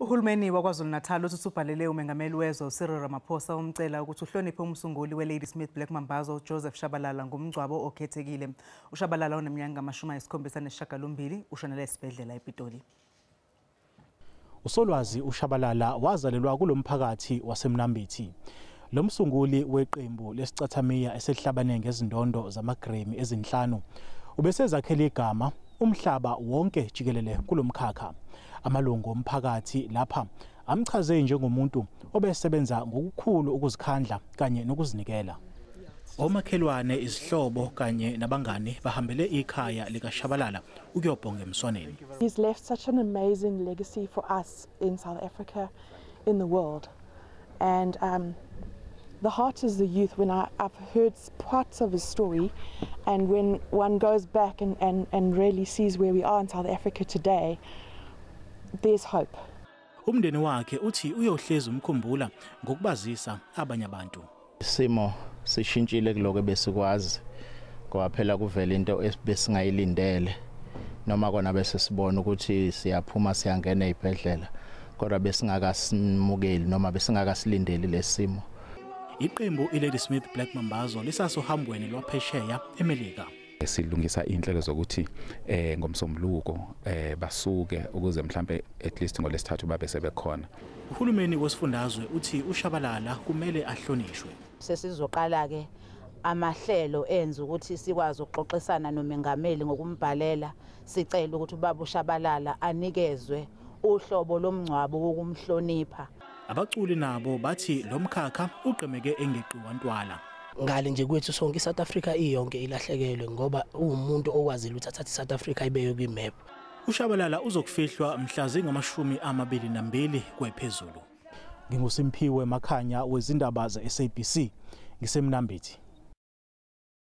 Uhulumeni waKwaZulu-Natal uthi usubhalele umengameli wezwe Cyril Ramaphosa umcela ukuthi uhloniphe umsunguli we-Ladysmith Black Mambazo Joseph Shabalala ngomngcwabo okhethekile. UShabalala oneminyaka engama-78 ushonele esibhedlela ePitoli. Usolwazi uShabalala wazalelwa kulomphakathi waseMnambithi. Lo msunguli weqembu lesicathamiya esehlabane ngezindondo zama-Grammy ezinhlanu ubesezakhela igama umhlaba wonke jikelele kulomkhakha. Amalungu omphakathi lapha amchaze njengomuntu obesebenza ngokukhulu ukuzikhandla kanye nokuzinikela. Omakhelwane, izihlobo kanye nabangani bahambele ikhaya likaShabalala ukuyobhonga emswaneni. He's left such an amazing legacy for us in South Africa, in the world. And the heart is the youth. When I've heard parts of his story, and when one goes back and really sees where we are in South Africa today, there's hope. Umndeni wakhe uthi uyohlezi umkhumbula ngokubazisa abanye abantu. Isimo sishintshile kuloko besikwazi, ngoba phela kuvela into ebesingayilindele, noma kona bese sibona ukuthi siyaphuma siyangena ezibhedlela, kodwa besingakasimukeli noma besingakasilindeli lesimo. Iqembu iLadysmith Black Mambazo lisasohambweni lwaphesheya eMelika. Silungisa inhlelo zokuthi ngomsombuluko basuke ukuze mhlambe at least ngolesithathu babe sebekhona. Uhulumeni wesifundazwe uthi uShabalala kumele ahlonishwe. Sesizoqala ke amahlelo enza ukuthi sikwazi ukuxoxisana nomengameli ngokumbhalela, sicela ukuthi ubaba uShabalala anikezwe uhlobo lomngcwabo wokumhlonipha. Abaculi nabo bathi lo mkhakha ugqemeke engeqiwa ntwala. Ngale nje kwethu sonke, iSouth Africa iyonke ilahlekelwe, ngoba uwumuntu okwazile ukuthi athathe iSouth Africa ibeke kwi-map. UShabalala uzokufihlwa mhla zingama-22 kwephezulu. NginguSimphiwe Makhanya wezindaba ze-SABC ngiseMnambithi.